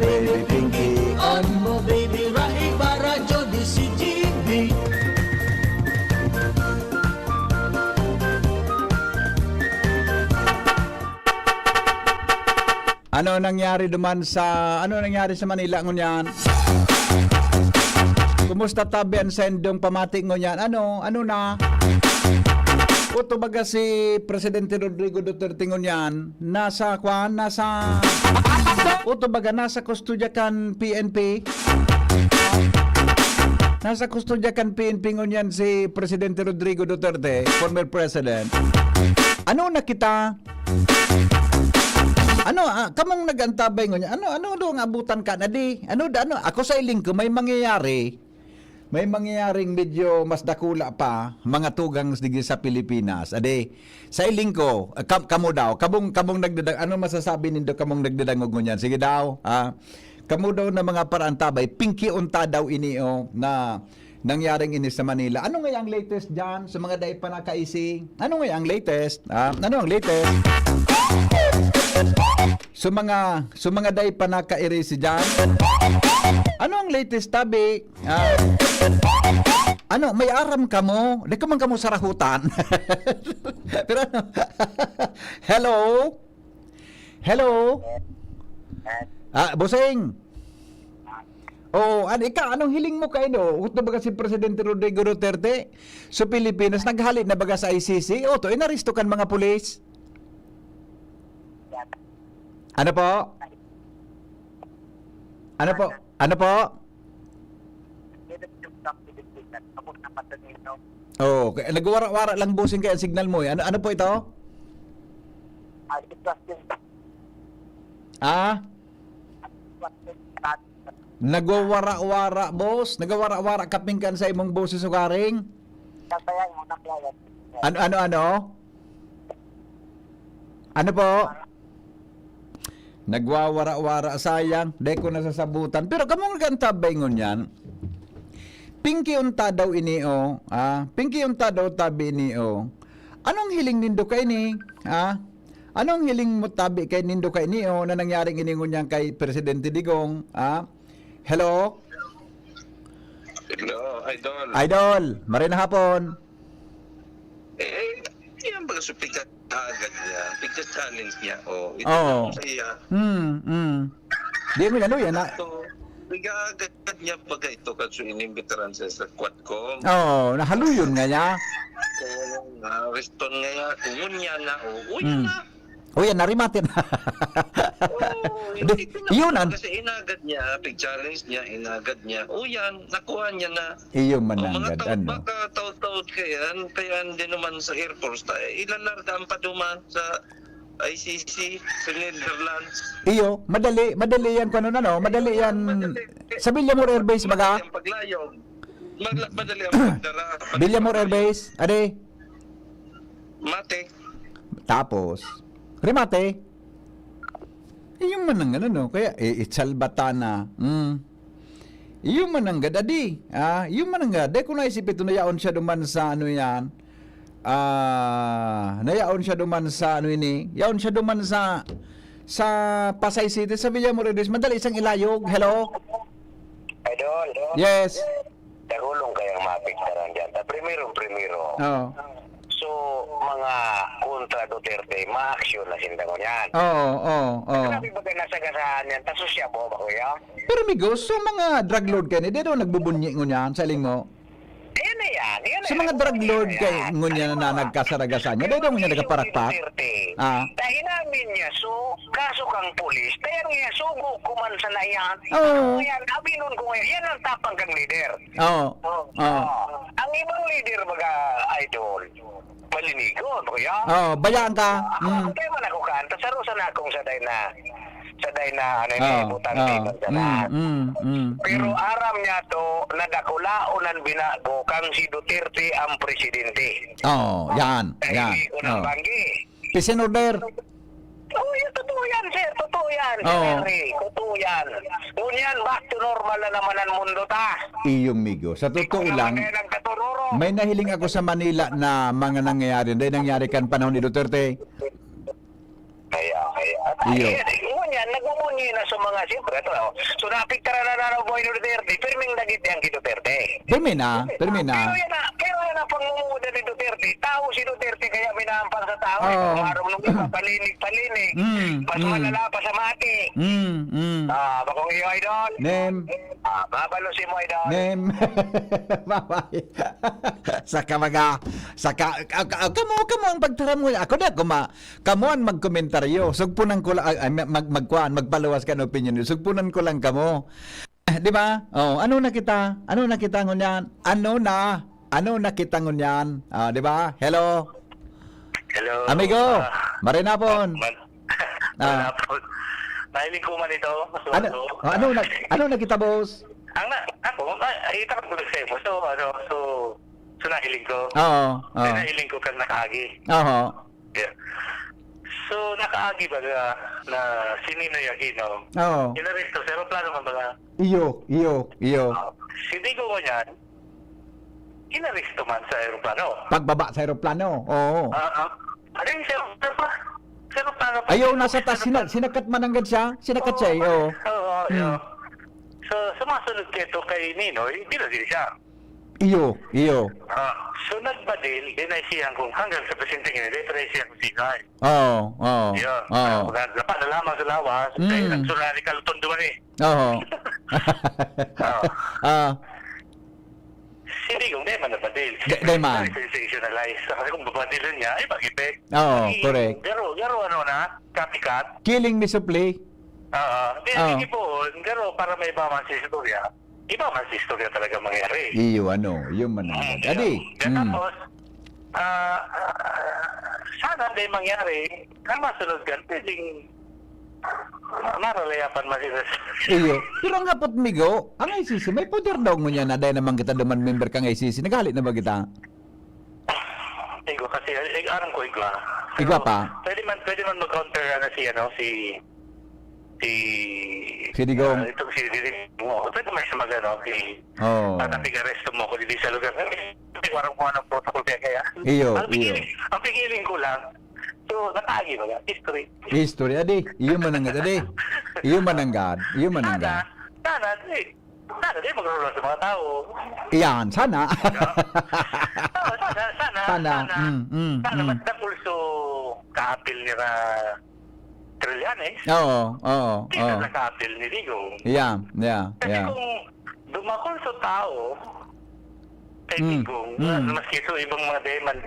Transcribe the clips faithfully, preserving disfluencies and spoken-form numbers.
Baby Pinky, on mo, baby, Rai, Barajo, D C G B. Ano nangyari duman sa, ano nangyari sa Manila ngunyan? Kumusta tabi an sendong pamati ngunyan? Ano, ano na? Uto baga si Presidente Rodrigo Duterte ngunyan? Nasa, kwan, nasa, uto baga, nasa kustodya kan P N P? Nasa kustodya kan P N P ngunyan si Presidente Rodrigo Duterte, former president. Ano na kita? Ano, ah, kamong nag-antabay ngunyan? Ano, ano daw ang abutan ka na di? Ano, da-, ano, ako sa iling ko, may mangyayari. May mangyayaring medyo mas dakula pa, mga tugang digdi sa Pilipinas. Ade, sa iling ko, ah, kam-, kamo daw, kamong, kamong nagdadang-, ano masasabi nindo kamong nagdadangog ngunyan? Sige daw, ah, kamo daw na mga paraantabay, pingki unta daw ini, oh, na nangyaring ini sa Manila. Ano nga ang latest diyan sa mga dai pa nakaisi? Ano nga ang latest? Ah, ano ang latest? So mga, so mga dai pa nakairisi diyan. Ano ang latest, tabi? Ah, ano, may aram kamo? Di ka man kamo sarahutan. Pero ano? Hello? Hello? Ah, Bosing? Oo, ano, ika, anong hiling mo kayo, no? Uto baga si Presidente Rodrigo Duterte sa Pilipinas, naghali na baga sa I C C? O, to, inaresto kan mga pulis? Ano po? Ano po? Ano po? Oh, kaya nagwara-wara lang, Bosing, kaya ang signal mo, eh. Ano, ano po ito? Ah? Nagwawara-wara, boss. Nagwawara-wara kaping kan sa imong boses, ugaring. Ano, ano, ano? Ano po? Nagwawara-wara, sayang. Dai ko nasasabutan. Pero kamong nag-antabay ngunyan, pingki unta daw ini, oh. Ah, pingki unta daw tabi ini, oh. Anong hiling nindo kaini? Ah? Anong hiling mo tabi kay nindo kaini, oh, na nangyaring ini ngunyan kay Presidente Digong? Ah? Hello? Hello, Idol. Idol, maray na hapon. Eh, yan baga sa pagkahagad niya, pagka-challenge niya, oh, ito Oo. na sa iya. Hmm, hmm. Di mo yan, oh, yan na. So, pagkahagad niya baga ito, kasi inimbitaran siya sa Quadcom. Oo, nahaluyon nga niya. Oo, na, reston nga niya, kung ngunyan na, oh, uy, Hmm. na. Uy, yan, narimate na. Oo, Di, hindi ko na yun, an- kasi inagad niya, pag-challenge niya, inagad niya. O yan, nakuha niya na. Iyo O, mga mananggad, taod ano? baka, taod-taod kayan, kayan din naman sa Air Force, ta, ilalargaan pa duman sa I C C, sa Netherlands. Iyo, madali, madali yan, kung ano na, no? Madali Iyo, yan. madali. Sa Villamor Air Base, baga? Madali ang paglayog. Magla-, madali ang pagdara. Villamor Air Base, ade? Mate. Tapos, remate. Iyo man ang ano, no? Kaya, eh, itsalbata na. Mm. Iyo man ang gad, adi. Ah, iyo man ang gad. Dai ko naisip ito na yaon siya duman sa ano yan. Ah, nayaon siya duman sa ano ini. Yaon siya duman sa, sa Pasay City, sa Villamor Air Base. Madali siyang ilayog. Hello? Idol. Yes. Dagulong kayang maapektaran diyan. Ta, primero, primero. Oo. So, mga kontra Duterte, maaksyon na sinda ngunyan. Oo, oo, oo. Grabe baga nasagasahan yan. Ta, sosyabo ba, kuya? Pero, amigos, so mga drug lord kaini, dai daw nagbubunyi ngunyan, sa iling mo? Ayan na yan. Ayan na Sa yan. mga drug lord Ayan. kay ngunyan na Halimbawa, nagkasaragasan niya, dai daw ngunyan issue ni nagkaparakpak? Duterte. Ah. Ta, inamin niya, so, kaso kang pulis, kaya niya, sugo ko man sana yan. Oo. Ano yan? Abinon ko ngayon. Yan ang tapang kang leader. Oo. Oo. Oo. Ang ibang leader, baga, idol, malinigon, kuya. Oo, bayaan ka. Ako, Mm. ako tayo man ako kan, ta saro sana akong saday na, saday na, ano, Oo, iniibutan oo. dito, Mm, sana. mm, mm, Pero mm. aram niya to, na dakulaon ang binago kang si Duterte ang presidente. Oo, yan, Dahil yan. hindi ko nang Oo. banggi. Peace and order. Oo, yun, totoo yan, sir. Totoo yan, sir Oo. Henry. Totoo yan. Ngunyan, back to normal na naman ang mundo ta. Iyo, migo. Sa totoo Ikaw naman lang, kaya nagkatururo. may nahiling ako sa Manila na mga nangyayari. Dahil nangyari kan panahon ni Duterte. Kaya, kaya. Iyo. Ayan, eh, ngun-, Yan, nagmumunyi na sa mga, siyempre, ito, oh. So, naapektaran na, na ang buhay ni Duterte, pirming dagit yan kay Duterte. Pirmi na, pirmi na. Pero yan na, pero yan ang pangunguna ni Duterte. Tao si Duterte, kaya minaampas sa tao. Oo. Kung araw nung iba, palinig, palinig. Mm, Mas mm. malala pa sa mati. Mm, mm. Ah, bakong iyo, idol. Nem. Ah, babalusin mo, idol. Nem. Bye-bye. Saka mga, saka, ka-, ka-, kamo, kamo ang pagtaram mo. Ako na, kuma-, kamo ang magkomentaryo. Sugpunan ko lang, ay, mag-, magkuan, magpaluwas kan opinion. Sugpunan ko lang kamo. Di ba? Oh, ano na kita? Ano na kita ngunyan? Ano na? Ano na kita ngunyan? Ah, di ba? Hello? Hello, Amigo, ah, marinapon. man-, Ah. marinapon. Nahiling ko man ito, so, Ano, so, ano na, ano na kita, boss? Ang na, ako, ma-, ay, ito ko sa mo. So, ano, so, so nahiling ko. Oo, oo. Nahiling ko kang nakaagi. Oo. Yeah. So, nakaagi ba na, na si Ninoy Aquino? Oo. Inaresto sa aeroplano man ba? Iyo, iyo, iyo. Ah, si Digong ngunyan, inaresto man sa aeroplano. Pagbaba sa aeroplano, oo. Ah, ah. Ano yung sa aeroplano pa? Sa aeroplano pa? Ayaw, nasa taas, sina-, sinakat man nanggad siya? Sinakat Oo, siya, eh, oo. oo, oo, Hmm. oo. So, sumasunod kayo kay Ninoy, binadil siya. Iyo, iyo. Ah, so nagbadil, dinay siya kung hanggang sa presente ngayon, dinay siya kung sinay. Oo, oo, Yun. oo. Ah, wala, dapat nalaman sa lawas, Mm. dahil ang sulari kaluton duman eh. Oo. Oo. Ah. Hindi kung di man nabadil. Di, di man. Sensationalize. Kasi kung babadilin niya, ay mag-effect. Oo, Ay, correct. Garo, garo ano na, copycat. Killing me softly. Oo. Di, Oo. sige po, garo para may iba man sa istorya. Iba man sa istorya talaga mangyari. Iyo, ano, yun man ang Mm, Adi, yun. Kaya mm. tapos, ah, ah, sana di mangyari, ang masunod kan, pwedeng, ah, maralayapan man sila. Iyo. Pero ang hapot, Migo, ang I C C, may poder daw ngunyan na dahil naman kita duman member kang I C C. Naghali na ba kita? Igwa kasi, eh, aram ko igwa. Igwa Pero pa? Pwede man, pwede man mag-counter, ano, si, ano, si, si, Si Digong. ah, itong si Digong. Oo, pwede man siya mag-, ano, si, Oo. Tata, pig-aresto mo ako dito sa lugar. Eh, parang kung anong protocol kaya, kaya. Iyo, Ang iyo. pigiling, ang pigiling ko lang, so, nakaagi ba? History. History, adi. Iyo man ang gad, adi. Iyo man ang gad. Iyo man ang Sana, gad. sana, di, sana, di, magkaroon sa mga tao. Iyan, sana. Oo, sana, sana, Sana. sana. Mm, mm, Sana, mm. mas dakul so kaapil nila Trillanes. Oo, oo, Kaya oo. nagkapil ni Digong. Yeah, yeah, Kasi yeah. kung dumakol sa tao, kay Mm, Digong, mm. maski sa ibang mga dayman,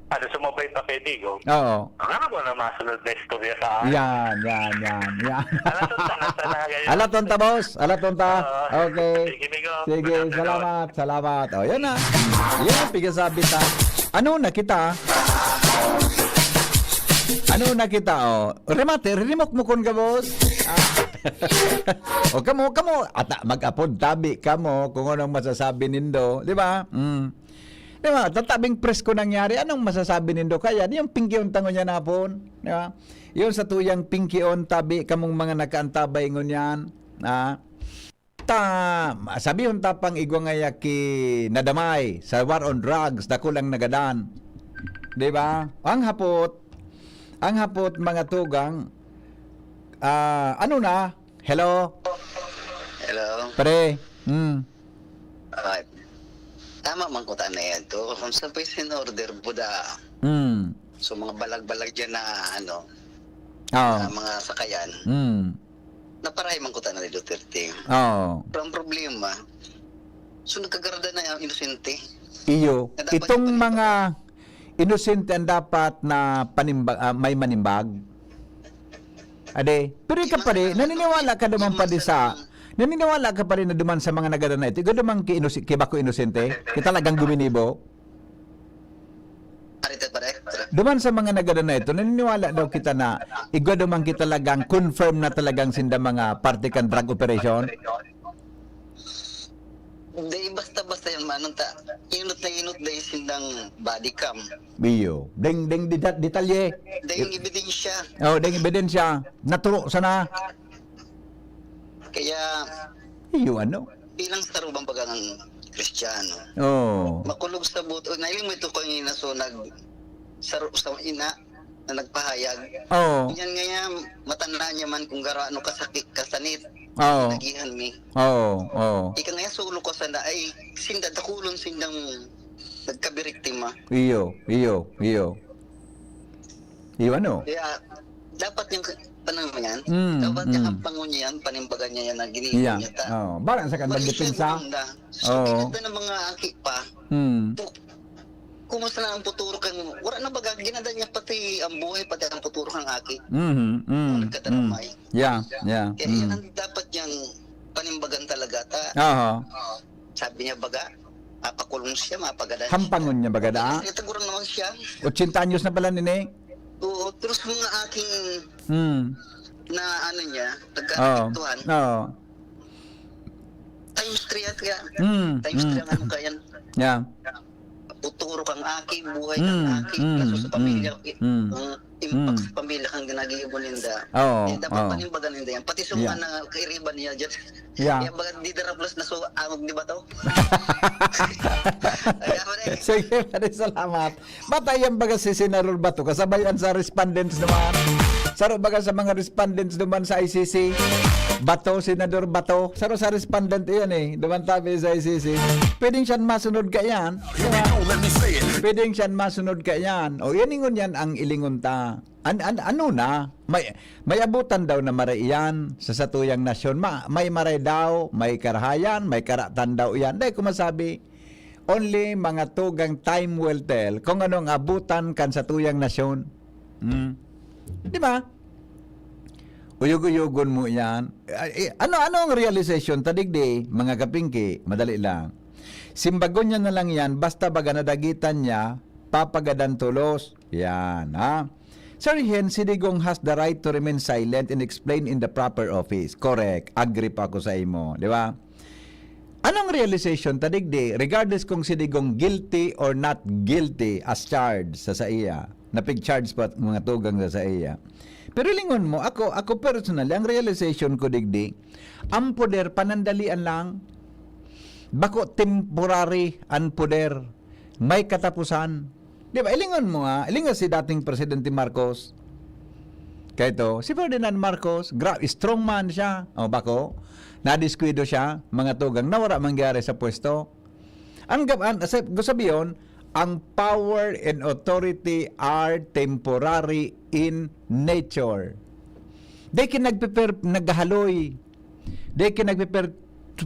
ano, sumabay pa kay Digong, Oo. ang ano ba na masunod na istorya sa akin? Yan, yan, yan, yan. Alaton ta, alaton ta, ngayon. Alaton ta, boss. Alaton ta. Oo. Okay. Sige, Digong. Sige, Good afternoon. salamat, salamat. O, yan na. Yan ang pigasabi ta. Ano na kita? Ano na kita, o? Remate, rinimok mo kun gabos. Ah. O kamo, kamo, ata mag-apod tabi kamo kung anong masasabi nindo, di ba? Mm. Di ba? Tatabing presko nangyari, anong masasabi nindo? Kaya, di yung pingkion tango niya napon, di ba? Yung sa tuyang pingkion tabi, kamong mga nakaantabay ngunyan, ah. Ta, sabihon ta pang igwa ngaya ki nadamay sa war on drugs, dakul ang nagadan. Di ba? Ang hapot, ang hapot, mga tugang, ah, ano na? Hello? Hello? Pre, hmm. Ah, tama man ko ta na yan to. Kung sa peace and order, buda. Hmm. So, mga balag-balag dyan na, ano, Oo. na mga sakayan. Hmm. Naparahay man ko ta na ni Duterte. Oo. Pero ang problema, so nagkagarada na yung inosente. Iyo. Na dapat Itong ito rin mga inosente ang dapat na panimba-, ah, may manimbag. Ade, pero ikaw Yung pa mga rin, ano, naniniwala ka naman yung pa mga di sa, sa naniniwala ka pa rin na duman sa mga nagada na ito, ikaw duman ki inos-, ki bako inosente, ki talagang guminibo? Arito, pare. Duman sa mga nagada na ito, naniniwala daw kita na igwa duman ki talagang confirm na talagang sinda mga parte kan drug operation? Di basta-basta yan, manong ta. Inot na inot dahil sindang body cam. Iyo. Ding, ding deta-, detalye. Dahil ebidensya. Oh, ding ebidensya. Naturo sana. Kaya Iyo, ano? bilang sarubang bagang Kristiyano, Oh. makulog sa buto. Nailing mo ito kanina, so nag-, saro sa ina, na nagpahayag. Oo. Yan nga yan, matanda niya man kung garo ano kasakit, kasanit. Oo. Nagihan mi. Oo, oo. Ika nga yan, sulo ko sana, ay, sinda, dakulon sindang nagkabiriktima. Iyo, iyo, iyo. Iyo ano? Kaya, dapat yung panahon yan, Mm, dapat yung mm. hampangon niya yan, panimbagan niya yan, na ginibo Iya. niya ta. Oh, barang sa kan Mali siya magdepensa. gumanda. Oo. Kita na mga aki pa. Hmm. Kumusta na ang futuro kan, wala na baga, ginada niya pati ang buhay, pati ang futuro kan aki. Mhm. Mm. Nagkataramay. Yeah, yeah. Kaya yan Mm. ang dapat niyang panimbagan talaga. Ta, Aha. sabi niya baga, mapakulong siya, mapagadan siya. Hampangon niya baga daa? Kasi tagurang naman siya. Ochenta anyos na pala nini. Oo, pero sa mga aking Hmm. na ano niya, Oo. nagkaapektuhan. Oo. Times three at kaya. Hmm. Times Hmm. three ang ano kaya. Yeah. Futuro kang aki, buhay Mm, kang aki, mm, kaso sa pamilya, mm, mm, ang impact mm. sa pamilya kang ginagihibon ninda. Oo, Eh, dapat oo. panimbagan ninda yan. Pati sa mga Yeah. na kairiban niya dyan. Yeah. Kaya baga di daraplas na so, awag di ba to? Kaya pa rin. Sige, pare, salamat. Bata yan baga si Senador Bato, kasabay yan sa respondents naman. Saro baga sa mga respondents naman sa I C C. Bato, Senador Bato. Saro sa respondent yan eh. Duman tabi sa I C C. Pwedeng siyan masunod ka yan. Pwedeng siyan masunod ka yan. O yan ingon yan ang ilingon ta. An, an, ano na? May, may abutan daw na maray iyan sa satuyang nasyon. Ma, may maray daw, may karahayan, may karatan daw iyan. Dahil ko masabi, only mga tugang time will tell kung anong abutan kan satuyang nasyon. Hmm. Di ba? Uyog-uyogon mo iyan. Ay, eh, ano, ano ang realization? Tadigdi, mga kapingki, madali lang. Simbagon niya na lang yan, basta baga nadagitan niya, papagadan tolos. Yan, ha? Sir Hen, si Digong has the right to remain silent and explain in the proper office. Correct. Agree pa ako sa imo, di ba? Anong realization ta digdi, regardless kung si Digong guilty or not guilty as charged sa saiya, napig-charge pa mga tugang sa saiya. Pero lingon mo, ako, ako personally, ang realization ko digdi, ang poder panandalian lang, bako temporary ang poder, may katapusan. Di ba? Ilingon mo nga, ilingon si dating Presidente Marcos. Kaya ito, si Ferdinand Marcos, gra- strong man siya. O bako, nadiskuido siya, mga tugang, na wala mangyari sa pwesto. Ang gab-, ang, sa, gusto sabihin, ang power and authority are temporary in nature. Di kinagpiper-, naghahaloy. Di kinagpiper-,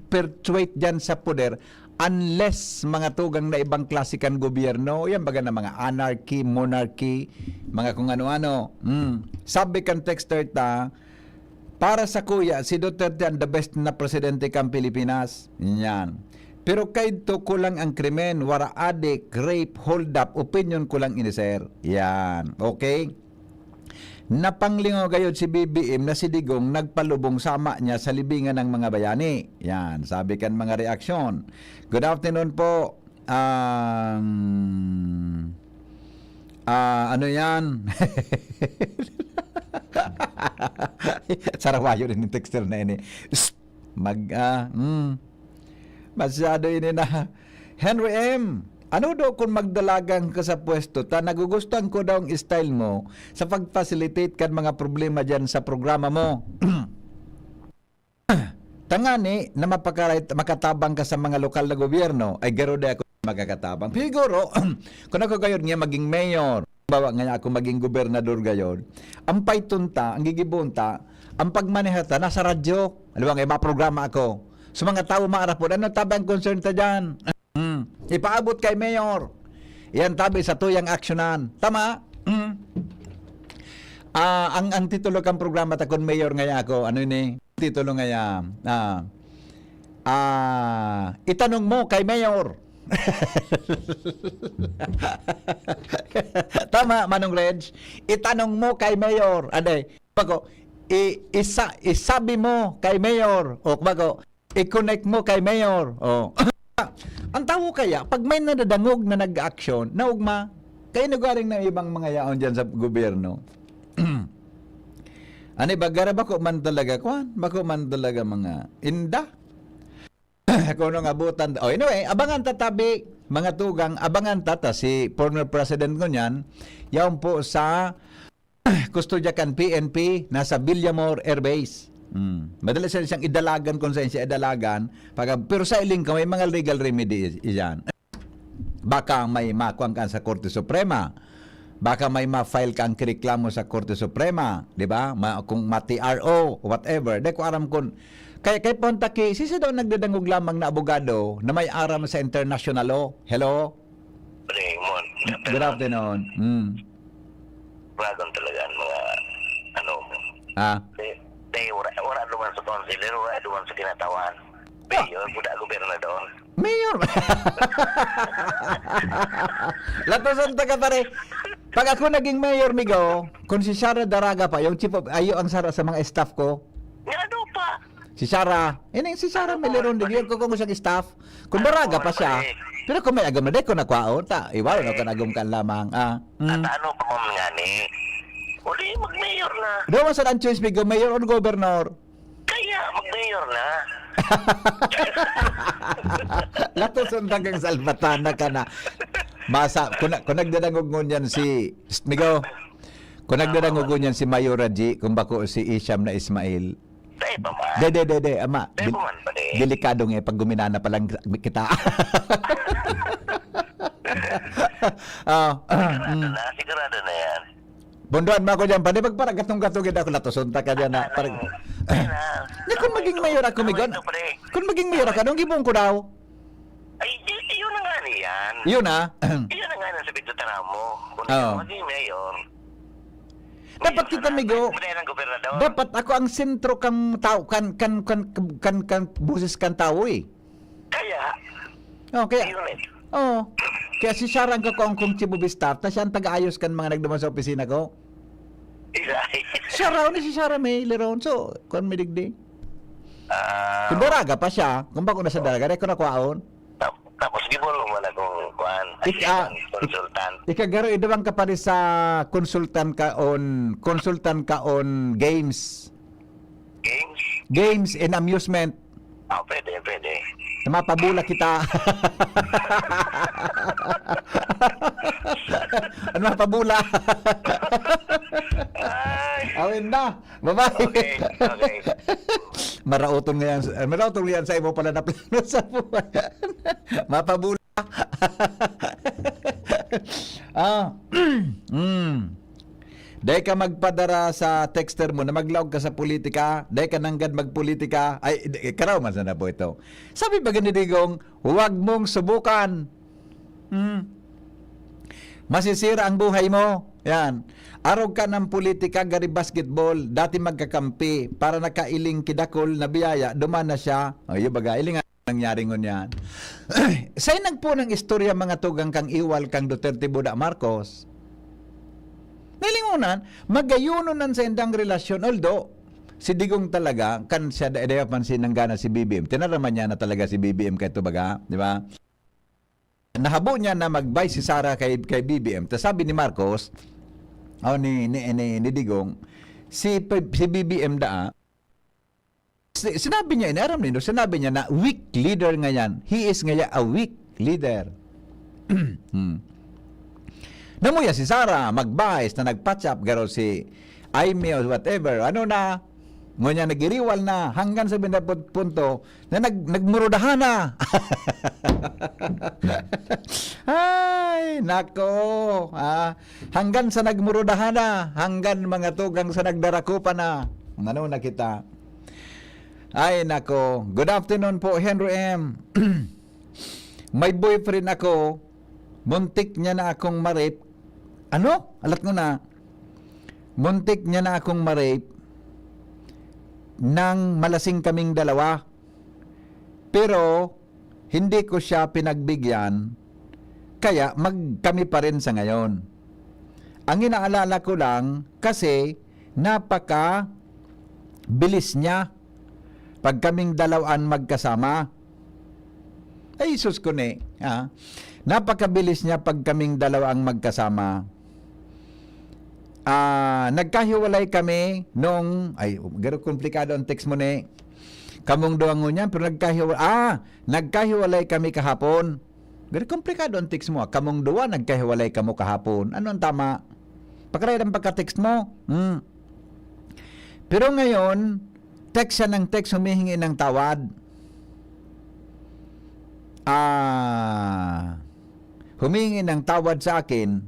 perpetuate dyan sa poder unless mga tugang na ibang klase kan gobyerno, yan baga na mga anarchy, monarchy, mga kung ano-ano. Mm. Sabi kan texter ta, para sa kuya, si Duterte ang the best na presidente kan Pilipinas. Yan. Pero kaidto kulang ang krimen, wara adik, rape, hold up, opinion ko lang ini, sir. Yan. Okay? Napanglingaw gayod si B B M na si Digong nagpalubong sama niya sa libingan ng mga bayani. Yan, sabi kan mga reaksyon. Good afternoon po. Um, ah, ano yan? Sarawayo rin yung texter na ini. Psst! Mag, ah, mm. Masyado ini na. Henry M, ano daw kung magdalagan ka sa pwesto ta? Nagugustuhan ko daw ang style mo sa pag-facilitate kan mga problema dyan sa programa mo. Tangani na mapakaray-, makatabang ka sa mga lokal na gobyerno, ay garo di ako makakatabang. Siguro, kung ako gayod nga maging mayor, bawa nga ako maging gobernador gayod, ang payton ta, ang gigibon ta, ang pagmaneha ta, nasa radyo. Alam mo, nga, maprograma ako. Sa mga tao maarapod, ano tabi ang concern ta dyan? Hmm. Ipaabot kay mayor. Yan tabi sa tuyang aksyonan. Tama? Hmm. Ah, ang, ang titulo kang programa ta kun mayor ngaya ako, ano ini? Titulo ngaya, ah, ah, itanong mo kay mayor. Tama, Manong Reg. Itanong mo kay mayor. Aday, bago, i-, isa-, isabi mo kay mayor. O, bago, i-connect mo kay mayor. O. Ang tao kaya, pag may nadadangog na nag-aksyon, naugma, kaya nagaling na ibang mga yaon dyan sa gobyerno. Ani ba, gara bako man talaga, kwan? Bako man talaga mga inda? Kung anong abutan. Oh, anyway, abangan ta tabi, mga tugang, abangan ta ta si former president ko niyan, yaon po sa kustodya kan P N P, nasa Villamor Air Base. Hmm. Madali sa siyang idalagan kung saan siya idalagan. Pag, pero sa iling ka, may mga legal remedy iyan. Baka may makuan ka sa Korte Suprema. Baka may ma-file kang reklamo sa Korte Suprema, di ba? Ma-, kung ma-T R O, whatever. Di ko aram kung, kay, kay Pontaki, sisi daw nagdadangog lamang na abogado na may aram sa international law. Hello? Raymond. Good afternoon. Mm. Bagon talaga ang mga, ano mo. Ah. Dahil, dahil wala, wala duman sa councilor, wala duman sa kinatawan. Ah. Mayor, buda gobernador. Mayor. Latosan ta ka, pare. Pag ako naging mayor, Migo, kung si Sara Daraga pa, yung chief of, ayo ang sara sa mga staff ko. Nga ano pa? Si Sara. Ining si Sara Meleron, di yun ko kung siyang staff. Kung Daraga pa siya. Pero kung may agom na, di ko nakwaon. Ta, iwaw na kan agom ka lamang. Ah, mm. At ano pa man nga ni? Uli, mag-mayor na. Daw man sa ang choice, Migo, mayor or governor? Kaya, mag-mayor na. Latos ang tagang salbatana ka na. Masa, kung, na- kung nagdadangog ngunyan si, Migo, kung nagdadangog ngunyan si Mayor Raji, kung bako si Isham na Ismail, Dai pa man. De, de, de, de, ama. Dai Del- pa man, pare. Delikado nga, pag guminana pa lang kita. Ah, Sigurado mm. na, sigurado na yan. Bunduan mo ako dyan, pare. Pagparagatong-gatong kita ako, latoson ta ka dyan, na. Pare. Yan, ah. Nga, kung maging mayor ako, Migon, Tama ito, pre. Kung maging mayor ako, anong gibong ko daw? Ay, y- yun na nga niyan. Yun, ah. Yun na nga niyan sa Bidyo Taramo. Kung Oo. Maging mayor. Dapat Yun kita, na. Migo. Madaya ng gobernador. Dapat ako ang sentro kang tao, kan, kan, kan, kan, kan, boses kan tao, eh. Kaya, Oh, kaya, Ayun, eh. oh. Kaya si Sara ang kakuang kong chief of staff, ta siya ang taga-ayos kan mga nagduman sa opisina ko. Ilay. Siya raw ni si Sara May Leron. So, kung may digdi. Ah, Kung daraga pa siya, kung bako na sa daraga, dai ko nakwaon. Tap- tapos, gibolo man akong, kuan, Ik- ah, assistant consultant. Ikagaro, idawang ka pa rin sa consultant ka on, consultant ka on games. Games? Games and amusement. Ah, pwede, pwede. Na mapabula kita. Ano mapabula? Ay. Awin na. Bye-bye. Okay, okay. Maraoton nga yan. Maraoton nga yan sa imo pala na plano sa buhay. Mapabula. Ah. Mm. Dai ka magpadara sa texter mo na maglaog ka sa politika, dai ka nanggad magpolitika. Ay, di- karaw man sana po ito. Sabi ba gani, Digong, "Huwag mong subukan. Hmm. Masisira ang buhay mo." Yan. Arog ka ng politika, gari basketball, dati magkakampi, para nakailing kidakol na biyaya, duman na siya. O, yun baga, ilingan nangyari ngunyan. Sa nagpo ng istorya, mga tugang, kang iwal kang Duterte, Buda, Marcos, nalingunan, magayunon ang saindang relasyon. Although, si Digong talaga, kan siya da- daya pansin ng gana si B B M. Tinaraman niya na talaga si B B M kay ito baga, di ba? Nahabo niya na mag-buy si Sara kay, kay B B M. Tapos sabi ni Marcos, o ni, ni, ni, ni Digong, si, si B B M daa, si- sinabi niya, inaram nindo, sinabi niya na weak leader ngayan. He is ngaya a weak leader. Hmm. Namuya si Sara, mag-buy, na nag-patch up, garo si Aimee o whatever. Ano na, ngunyan nagiriwal na, hanggang sa binabot punto, na nag- nagmurudahan na. Ay, nako. Ah, hanggang sa nagmurudahan na, hanggang, mga tugang, sa nagdarakupan na. Ano na kita? Ay, nako. Good afternoon po, Henry M. May boyfriend ako. Muntik niya na akong ma-rape. Ano? Alat ko na. Muntik niya na akong ma-rape nang malasing kaming dalawa. Pero hindi ko siya pinagbigyan, kaya mag-, kami pa rin sa ngayon. Ang inaalala ko lang, kasi napaka bilis niya pag kaming dalawa an magkasama. Ay, sus ko ni, ah. Napakabilis niya pag kaming dalawa ang magkasama. Ah, nagkahiwalay kami nung, ay, garo komplikado ang text mo ni. Kamong duwa ngunyan, pero nagkahiwa-, ah, nagkahiwalay kami kahapon. Garo komplikado ang text mo, ah. Kamong duwa, nagkahiwalay kamo kahapon. Ano ang tama? Pakarayan ang pagka-text mo. Hmm. Pero ngayon, text siya ng text, humihingi ng tawad. Ah, humihingi ng tawad sa akin.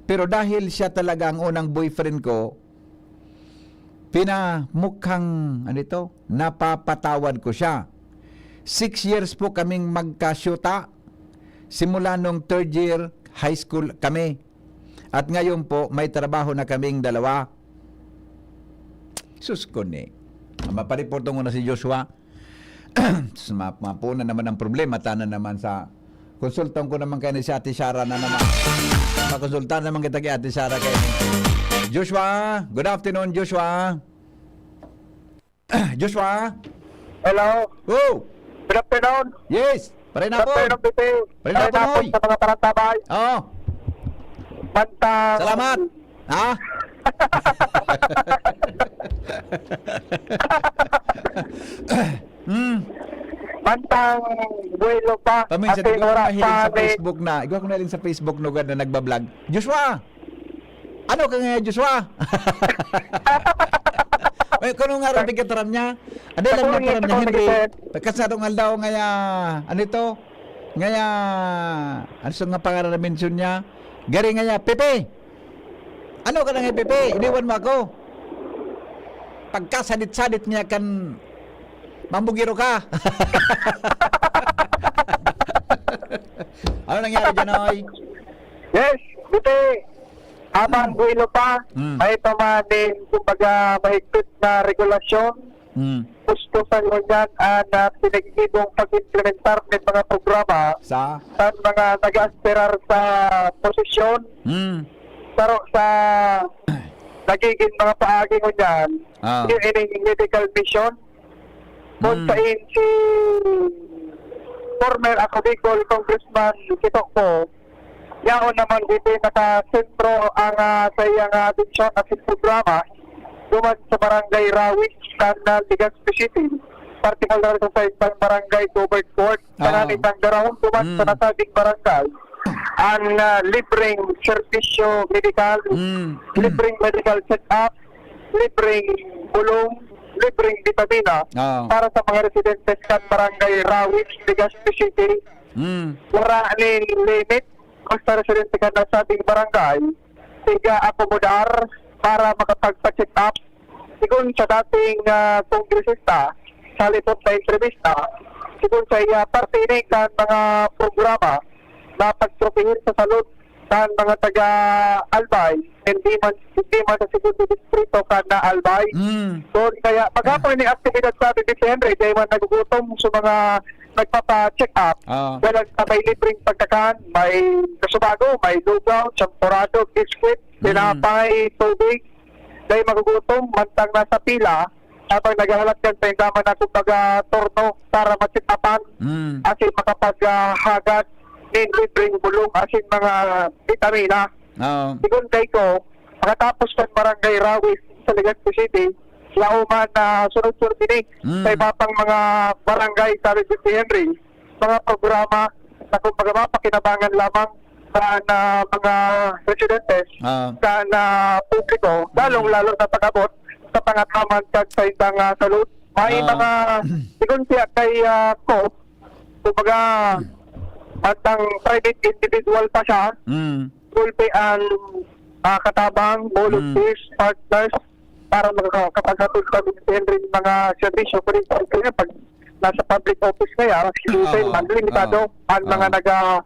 Pero dahil siya talaga ang unang boyfriend ko, pinamukhang, ano ito, napapatawad ko siya. Six years po kaming magkasyuta. Simula nung third year high school kami. At ngayon po, may trabaho na kaming dalawa. Sus ko ni. Mapariport ko na si Joshua. Sus, ma- mapunan naman ang problema. Tana naman sa konsultan ko naman kayo ni si Ate Sara na naman. Pakonsulta naman kita kay Ate Sara kayo. Joshua, good afternoon, Joshua. Joshua? Hello? Oh! Good afternoon. Yes! Pare na po! Good afternoon, P P. Pare na po, Pare na po Noy! Sa mga parantabay. Oh! Bantang Salamat! Ha? Hmm. Bantang buwelo pa. Paminsan, Ating igwa ko oras nahiling pa sa ni Facebook na. Igwa ko nahiling sa Facebook, no, na nagbablog. Joshua! Ano ka nga, Joshua? May kuno nga rin pigkataram niya. Ano lang Ako nga yung taram niya, ito, Henry? Pagkasarong aldaw nga ya, ano ito? Nga ya, ano sa nga pangalan na mention niya? Gari nga ya, Pepe! Ano ka na nga, Pepe? Iniwan mo ako. Pagkasadit-sadit niya kan mambugiro ka. Ano nangyari dyan, oy? Yes, buti. Habang buwelo pa, Mm. may pa man din, kumbaga, mahigpit na regulasyon. Mm. Gusto sa ngunyan ang, ah, pinagigibong pag-implementar ng mga programa Sa? sa mga nag-aaspirar sa posisyon. Mm. Pero sa nagiging mga paagi ngunyan, Ah. yung ining medical mission, kung Mm. sain si former Ako Bicol Congressman Kito ko, yaon naman dito nakasentro ang, ah, sa iyang, ah, atensyon at programa duman sa Barangay Rawis, kan, ah, Legazpi City, partikular sa isang barangay covered court, Ah. Tanani, Tanggarahon, duman sa Mm. nasabing barangay, ang, ah, libreng serbisyo medikal, Mm. libreng medical check-up, libreng bulong, libreng bitamina Ah. para sa mga residentes kan Barangay Rawis, Legazpi City. Mm. Wala nin limit, basta residente ka na sa ating barangay, tiga akomodar para makapagpa-check up. Sigon sa dating, ah, kongresista, sa halipot na entrevista, sigon sa iya, parte ini kan mga programa na pagproteher sa salud kan mga taga Albay, hindi man, hindi man sa segundo distrito kan na Albay. Mm. Doon kaya, maghapon ni aktibidad sa B B C Henry, dahil man nagugutom sa mga nagpapa-check up, Ah. walang sa may libreng pagkakan, may kasubago, may lugaw, champorado, biskwit, Mm. tinapay, tubig, dahil magugutom, mantang nasa pila, habang naghahalat kan paindaman na, kumbaga, turno para matsikapan, Mm. asin makapag, ah, hagad nin libreng bulong, asin mga bitamina. Oo. Sigon kay ko, makatapos kan Barangay Rawis sa Legazpi City, lauman na sunod-sunod ini Mm. sa iba pang mga barangay sa Legazpi Henry, mga programa na kumbaga mapakinabangan lamang sa na mga residentes, Ah. sa na publiko, Mm. lalong-lalo na pag-abot sa pangataman kag sa indang, ah, salud. May Ah. mga, sigon siya kay, ah, ko, kumbaga, Mm. bantang private individual pa siya, Mm. gulpi ang, ah, katabang, Mm. volunteers, partners, para makakapaghatod kami sa mga serbisyo. For example, nga, pag nasa public office kaya, Oo. Limitado Oo. ang mga Oo. nag, ah,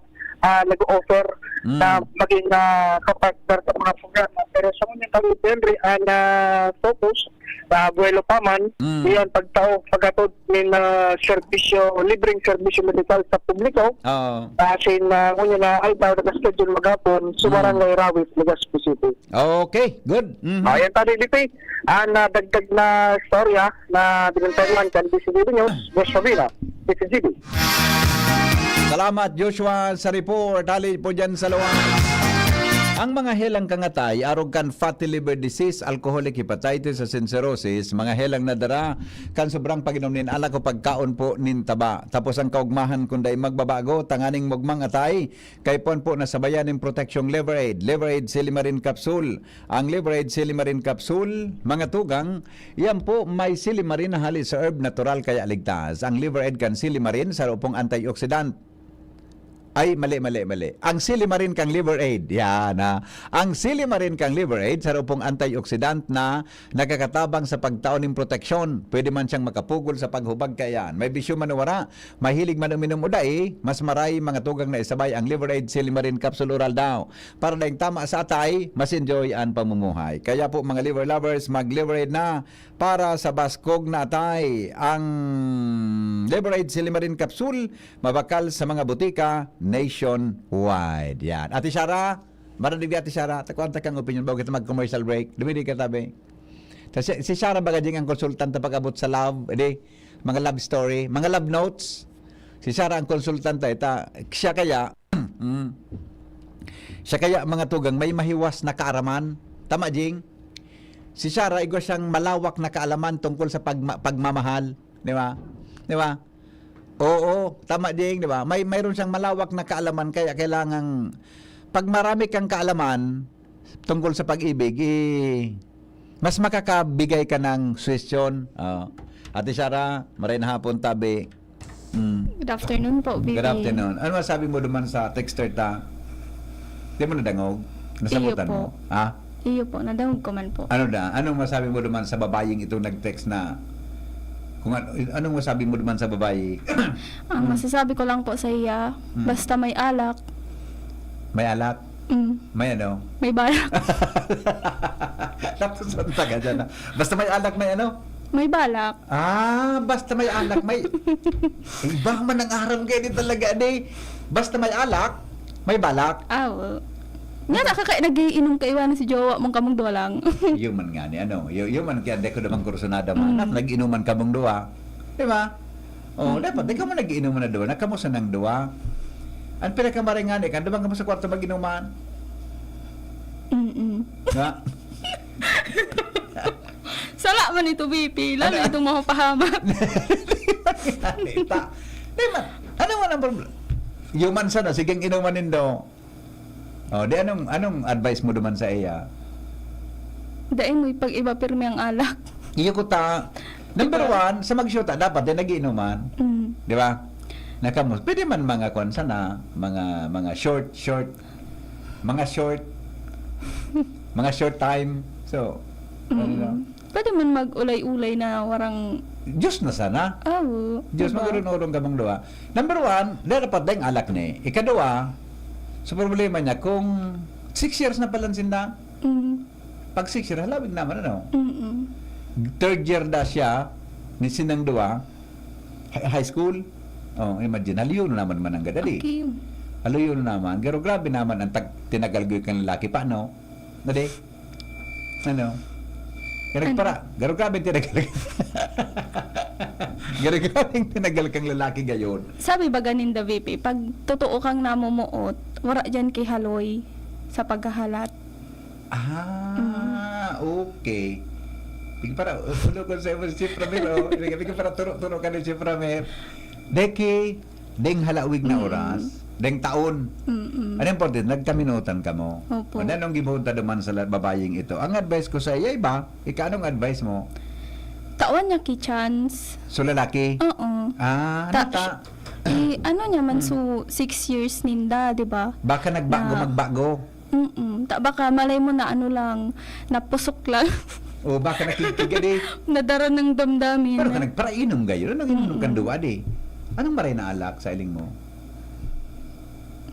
ah, nag-o-offer Mm. na maging, ah, kapartner sa mga programa. Pero sa ngunyan kami, Henry, ang, ah, focus sa buwelo pa man, Mm. iyan pagtao, paghatod nin, ah, serbisyo, libreng serbisyo medikal sa publiko. Oo. Asin, ah, ngunyan na aldaw, naka-schedule maghapon sa Mm. Barangay Rawis, Legazpi City. Okay, good. Mhm. Ayan, Tadi Lipi. Ang, ah, dagdag na istorya na binantay man kan D C G B News, Boss Pabina, D C G B. Salamat, Joshua, sa report. Hali po dyan sa Luwang. Ang mga helang kan atay, arog kan fatty liver disease, alcoholic hepatitis asin cirrhosis, mga helang nadara kan sobrang pag-inom nin alak o pagkaon po nin taba. Tapos ang kaugmahan kun dai magbabago, tanganing maogmang atay, kaipuhan po na sabayan nin proteksyong Liver Aid, Liver Aid Silimarin Capsule. Ang Liver Aid Silimarin Capsule, mga tugang, iyan po may silimarin na hali sa herb, natural kaya ligtas. Ang Liver Aid kan silimarin, saro pong antioxidant. Ay, mali, mali, mali. Ang silimarin kan Liver Aid. Yan, ha. Ang silimarin kan Liver Aid, saro pong antioxidant na nakakatabang sa pagtao nin proteksyon. Pwede man siyang makapugol sa paghubag kaiyan. May bisyo man o wara, mahilig man uminom o dai, mas maray mga tugang na isabay ang Liver Aid Silimarin Capsule Oral daw. Para daing tama sa atay, mas enjoy an pamumuhay. Kaya po, mga liver lovers, mag-Liver Aid na para sa baskog na atay. Ang Liver Aid Silimarin Capsule, mabakal sa mga botika nationwide. Yan. Ate Shara, maradig di Ate Shara, takuan ta kang opinion bago kita mag-commercial break. Dumidi ka tabi. Ta si, si Shara baga ding ang konsultante pag-abot sa love, edi, mga love story, mga love notes. Si Shara ang konsultante, ta, siya kaya, mm, siya kaya mga tugang may mahiwas na kaaraman. Tama, Jing? Si Shara, igwa siyang malawak na kaalaman tungkol sa pagma-, pagmamahal. Di ba? Di ba? Oo, tama, Jing, di ba? May, mayroon siyang malawak na kaalaman, kaya kailangang, pag marami kang kaalaman tungkol sa pag-ibig, eh, mas makakabigay ka ng suhestyon. Oo. Ate Shara, maray na hapon, tabi. Mm. Good afternoon po, Good B B. afternoon. Ano masabi mo duman sa texter ta? Di mo nadangog? Iyo Nasabutan po. mo? Ha? Iyo po, nadangog ko man po. Ano na? Anong masabi mo duman sa babayeng itong nag-text na, kung ano, anong masabi mo duman sa babayi? Ang Mm. masasabi ko lang po sa iya, Mm. basta may alak. May alak? Mm. May ano? May balak. Tapos ang taga dyan, ah. Basta may alak, may ano? May balak. Ah, basta may alak, may iba man ang aram kayo di talaga, di. Basta may alak, may balak. Ah, oo. Nga na, kaka-, nag-iinom ka, iwanan si jowa mong kamong duwa lang. Yun man nga ni, ano, yu-, yun man kaya di ko naman kursunada man. Mm. At nag-inuman kamong duwa. Di ba? Oh, Mm. dapat, di ka mo nag-iinuman na duwa. Nagkamusta ng duwa? Ang pinakamaring nga ni, kan duman kamo sa kwarto mag-inuman. Mm-mm. Nga? Sala man ito, B P. Lalo Ano? itong mga pahamak. Di ba? Di ba? Ano man ang problema? Human sana, sige, inuman nindo. Oh, di anong, anong advice mo duman sa iya? Dai mo ipag-iba pirmi ang alak. Iyo ko ta, number Diba? one, sa magsyota, dapat din nagiinuman. Mm. Di ba? Nakamos, pwede man mga kwan sana, mga, mga short, short, mga short, mga short time. So, ano Mm. lang. Pwede man mag-ulay-ulay na warang Diyos na sana. Awo, Diyos, diba? Magurong-urong kamong duwa. Number one, dapat dahil alak ni. Ikaduwa, sa problema niya, kung six years na pala sinda, Mm. pag six years, halawig naman, ano? Mm-mm. Third year na siya, ni sinang duwa, hi-, high school. Oh, imagine, haliyo na naman man ang gadali. Okay. Haliyo na naman. Pero grabe naman ang tag-, tinagal ko yung lalaki pa, no? Nade? Ano? Kaya Ano? nagpara, garo grabe ang tinagal. Garo grabe ang tinagal kang lalaki gayon. Sabi ba ganin, da, V P, pag totoo kang namumuot, wara dyan kihaloy sa paghahalat? Ah, Mm. okay. Sige para, ulo ko sa imo si Chef Ramiro. Sige, sige para turo-turo ka ni Chef Ramiro. Deki, deng halawig na Mm. oras, deng taon. Mm-mm. Ano importante, nagkaminutan kamo. Opo. Ano, anong gibuhon ta duman sa la-, babayeng ito? Ang advice ko sa iya, iba, ika, anong advice mo? Tawan niya ki chance. So, lalaki? Oo. Ah, Ta-, ano ta? i-, ano niya man, Mm. so, six years ninda, di ba? Baka nagbago, Na magbago. Mm-mm. Ta-, baka malay mo na ano lang, napusok lang. O, baka nakikiga di. Nadara ng damdamin. Pero ka nagparainom gayo, nag-inom Mm-mm. kang duwa di. Anong maray na alak sa iling mo?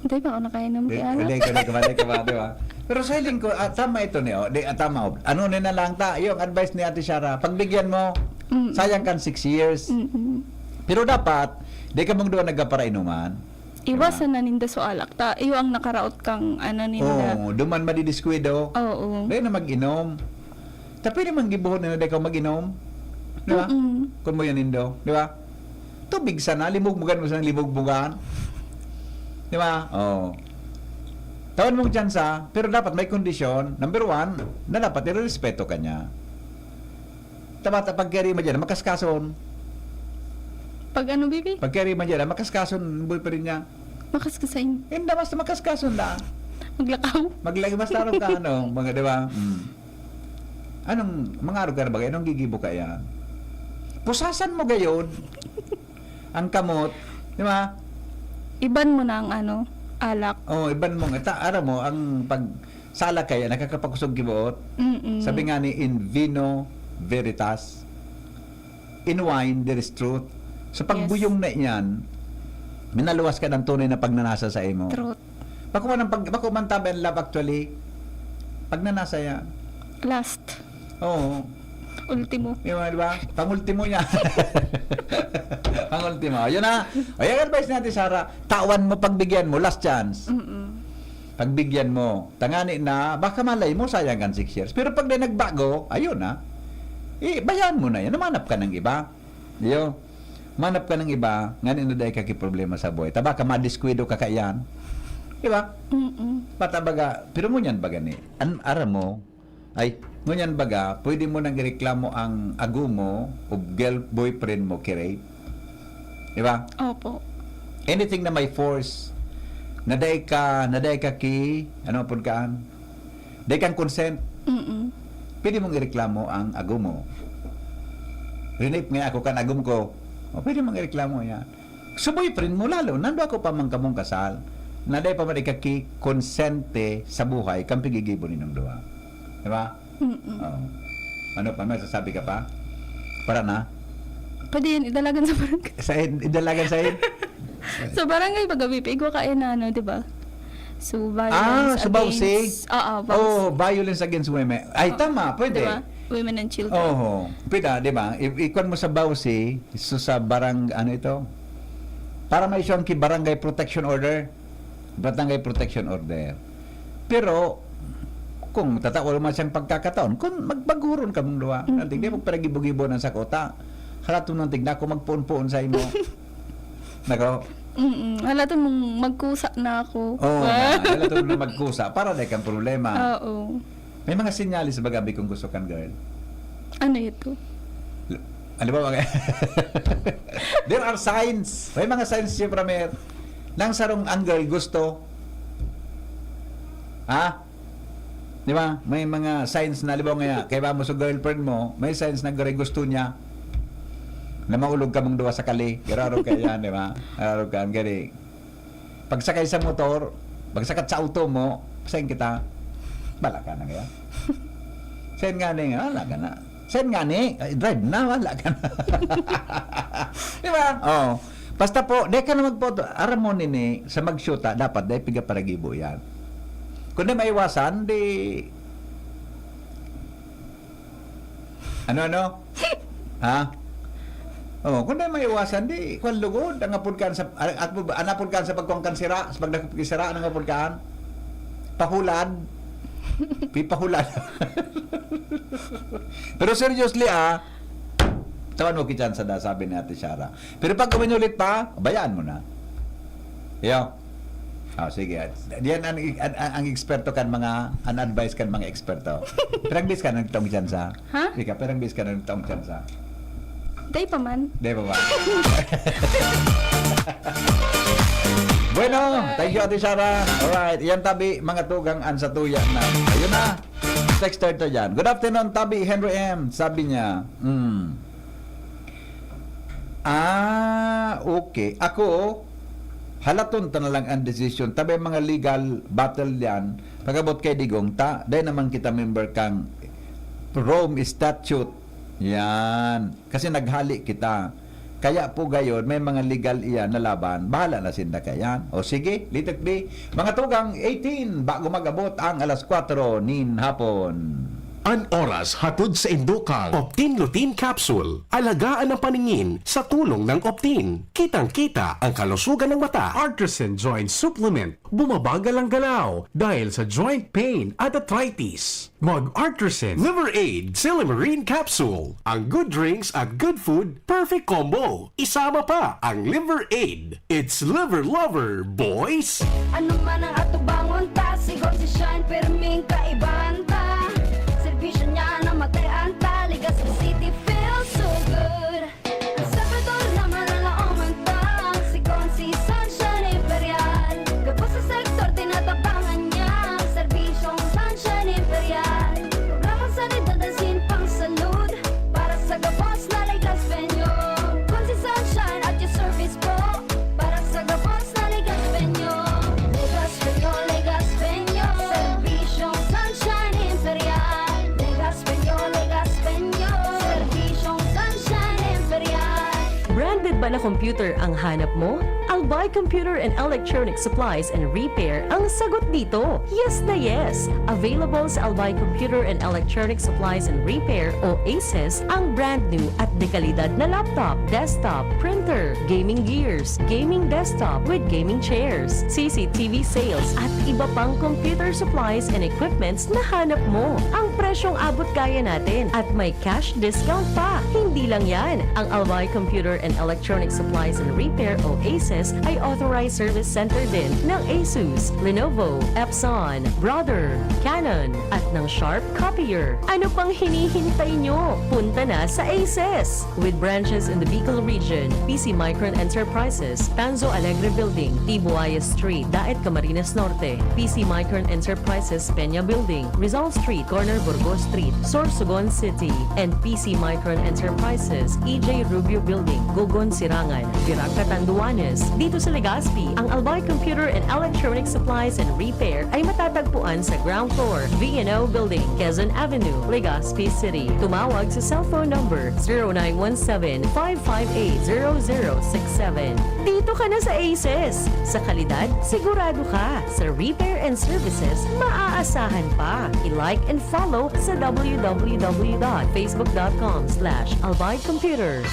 Hindi pa ako nakainom Di, kaya ano? hindi ka, hindi ka ba, hindi ka ba, di ba? Pero sa iling ko, ah, tama ito ni, oh. Di, ah, tama, oh. Ano ni na lang ta, yung advice ni Ate Shara, pagbigyan mo, Mm-mm. sayang kan six years. Mm-mm. Pero dapat, di ka mong duwa nagkaparainuman. Iwasan Diba? na ninda so alak. Ta, iyo ang nakaraot kang ano ninda. Oo, duman madidiskuwido. Oo. Dahil na mag-inom. Ta pwede man gibuhon na dahil ka mag-inom. Di ba? Mm-mm. Kung mo yan nindo. Di ba? Tubig sana, limugmugan mo sana, limugmugan. Di ba? Oo. Tawan mong tsansa, pero dapat may kondisyon. Number one, na dapat irerespeto ka niya. Tama, ta-, pag carry mo dyan, makaskason. Pag ano, baby? Pag carry mo dyan, makaskason, boyfriend niya. Makaskasain. Hindi, basta makaskason lang. Maglakaw. Maglagi, basta rin ka, ano, mga, di ba? Mm. Anong, mga araw ka na bagay, anong gigibo ka yan? Pusasan mo gayon. Ang kamot, di ba? Iban mo na ang ano, alak. Oh, iban mo. Ita, aram mo, ang pag sala kaya, nakakapakusog kibuot. Mm-mm. Sabi nga ni, "In vino veritas, in wine there is truth." So, pag Yes. buyong na iyan, minaluwas ka ng tunay na pagnanasa sa imo. Truth. Bako man ang pag, bako man tabi ang love actually. Pagnanasa yan. Last. Oo. Ultimo. Di ba, di ba? Pangultimo niya. Pangultimo. Yun na. O, yung advice natin, Sarah. Tawan mo, pagbigyan mo. Last chance. Mm-mm. Pagbigyan mo. Tangani na, baka malay mo, sayang kan six years. Pero pag di nagbago, ayun na. Eh, bayaan mo na yan. Humanap ka ng iba. Yo. Manap ka ng iba, ngani na dai ka ki problema sa buhay. Taba ka, madiskuido ka kaiyan. Di ba? Mm-mm. Pata baga, pero ngunyan baga ni, an, aram mo, ay, ngunyan baga, pwede mo nang ireklamo ang ago mo o girl, boyfriend mo, ki rape. Di ba? Opo. Anything na may force, na dai ka, na dai ka ki, ano pud kaan? Dai kang consent, Mm-mm. pwede mong ireklamo ang ago mo. Rinip nga ako kan agom ko. O, pwede mong ireklamo yan. Sa boyfriend mo lalo, nando ako pa man kamong kasal, na dai pa man ikaki-konsente sa buhay, kang pigigibo ninyong duha. Di ba? Mm-mm. Oo. Ano pa? May sasabi ka pa? Para na? Pwede yan, idalagan sa barangay. Sa id-, idalagan sa id-, Sa barangay, baga, baby, igwa ka, eh, na, ano, di ba? So, violence Ah, sa VAWC? against... Oo, VAWC. Oh, violence against women. Ay, Oo. Tama, pwede. Di ba? Women and children. Oho. Pwede, di ba? I- ikuan mo sa VAWC, so sa barang, ano ito? Para ma-issue ang ki-, barangay protection order. Barangay protection order. Pero, kung tatawa naman siyang pagkakataon, kung magbaguron kamong duwa, Mm-mm. Nantig, di mo pinagibo-gibo ng sakota. Halaton, Nantig, na ako magpuon-puon sa imo. Nako. Mm-mm. Halaton mong magkusa na ako. Oo, Ah. na, halaton na magkusa para dai kang problema. Oo. May mga sinyalis ba, Gabi, kung gusto kang girl? Ano ito? Ano ba mga... There are signs. May mga signs, siyempre, may... Nang sarong ang girl gusto. Ha? Di ba? May mga signs na, halimbawa nga, kaiba mo sa girlfriend mo, may signs na gari gusto niya na maulog kamong duwa sa kali. Gararo ka yan, di ba? Gararo ka, ang gari. Pagsakay sa motor, pagsakat sa auto mo, sayin kita, bala ka na kaya? Sayin nga ni, wala ka na. Sayin nga ni, ay, drive na, wala ka na. Di ba? Oh. Basta po, di ka na magpoto. Aram mo nini, sa magsyuta, dapat dai piga paragibo yan. Kung di maiwasan, di... Ano, ano? Ha? Oh, kung di maiwasan, di, kwan lugod, ang apod kaan sa, at, at, ang apod kaan sa pagkuwang kan sira, sa pagdakop ki sira, ang apod kaan? Pahulad. Pipahulad. Pero seriously, ah, tawan mo kitsan sa da, sabi ni Ate Shara. Pero pag uminulit pa, bayaan mo na. Yo. Ah, sige. Diyan ang, ang, ang, ang eksperto kan mga, ang advice kan mga eksperto. Pirang bis ka nagtong dyan sa... Ha? Ika, pirang bis ka nagtong dyan sa... Day pa man. Di ba ba? Bueno, thank you, Ate Shara. Alright, yan tabi, mga tugang an sa tuya na. Ayun na. Texter ta dyan. Good afternoon, Tabi Henry M. Sabi niya, hmm. Ah, okay. Ako, halaton ta na lang ang desisyon. Tabi mga legal battle yan. Pag-abot kay Digong, ta, dai naman kita member kang Rome Statute. Yan. Kasi naghali kita. Kaya po gayon, may mga legal iyan na laban. Bahala na sinda kayan. O sige, litok di. Mga tugang eighteen, bago mag-abot ang alas kwatro nin hapon. An oras hatod sa indukang Optin Lutein Capsule. Alagaan ang paningin sa tulong ng Optin. Kitang-kita ang kalusugan ng mata. Artisan Joint Supplement. Bumabagal ang galaw dahil sa joint pain at arthritis. Mag Artisan Liver Aid Silymarin Capsule. Ang good drinks at good food, perfect combo. Isama pa ang Liver Aid. It's Liver Lover, boys! Ano man ang atubangon, taas Sigon si Shine, pirming kaibahan ta. Serbisyo niya na matay-an ta. Legazpi City feels so good. Ang Salvador na malalaoman ta. Sigon si Sunshine Imperial. Gabos sa sektor, tinatabangan niya. Serbisyong Sunshine Imperial. Programang sanidad asin pangsalud. Para sa gabos na Legazpeño. Kun si Sunshine at your service po. Para sa gabos na Legazpeño. Legazpeño, Legazpeño. Serbisyong Sunshine Imperial. Legazpeño, Legazpeño. Serbisyong Sunshine Imperial. Branded ba na computer ang hanap mo? Albay Computer and Electronic Supplies and Repair ang sagot dito. Yes na yes! Available sa Albay Computer and Electronic Supplies and Repair o ACES ang brand new at dekalidad na laptop, desktop, printer, gaming gears, gaming desktop with gaming chairs, C C T V sales at iba pang computer supplies and equipments na hanap mo. Ang presyong abot kaya natin at may cash discount pa. Hindi lang yan, ang Albay Computer and Electronic Supplies and Repair o ACES ay authorized service center din ng Asus, Lenovo, Epson, Brother, Canon, at ng Sharp Copier. Ano pang hinihintay nyo? Punta na sa ACES! With branches in the Bicol region, P C Micron Enterprises, Tanzo Alegre Building, Tibuaya Street, Daet, Camarines Norte, P C Micron Enterprises, Peña Building, Rizal Street, corner Burgos Street, Sorsogon City, and P C Micron Enterprises, E J Rubio Building, Gogon, Sirangan, Virac, Catanduanes. Dito sa Legazpi, ang Albay Computer and Electronic Supplies and Repair ay matatagpuan sa ground floor, V and O Building, Quezon Avenue, Legazpi City. Tumawag sa cellphone number zero nine one seven, five five eight, zero zero six seven. Dito ka na sa ACES! Sa kalidad, sigurado ka! Sa repair and services, maaasahan pa! I-like and follow sa w w w dot facebook dot com slash albay computer.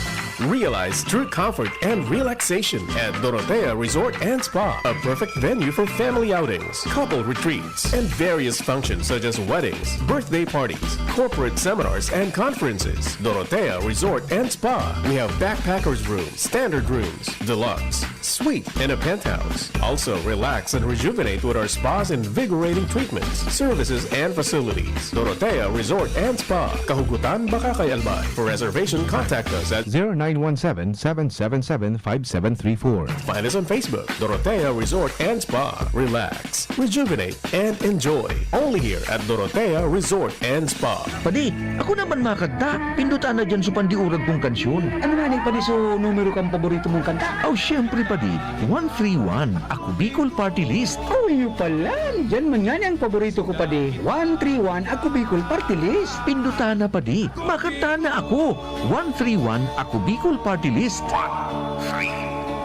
Realize true comfort and relaxation at Dorotea Resort and Spa, a perfect venue for family outings, couple retreats, and various functions such as weddings, birthday parties, corporate seminars, and conferences. Dorotea Resort and Spa. We have backpackers room, standard rooms, deluxe, suite, and a penthouse. Also, relax and rejuvenate with our spa's invigorating treatments, services, and facilities. Dorotea Resort and Spa. Kahugutan baka kay Albay. For reservation, contact us at zero nine one seven, seven seven seven, five seven three four. Find us on Facebook, Dorotea Resort and Spa. Relax, rejuvenate, and enjoy. Only here at Dorotea Resort and Spa. Padi, ako naman makanta. Pindutan na dyan sa pandiurag kong kansyon. Ano nga ni, padi, so numero kang paborito mong kanta? Aw, siyempre, padi. One three one, Ako Bicol Party List. Oh, yun pala. Diyan man nga ni ang paborito ko, padi. One three one, Ako Bicol Party List. Pindutan na, padi. Makanta na ako. One three one, Ako Bicol Party List. One three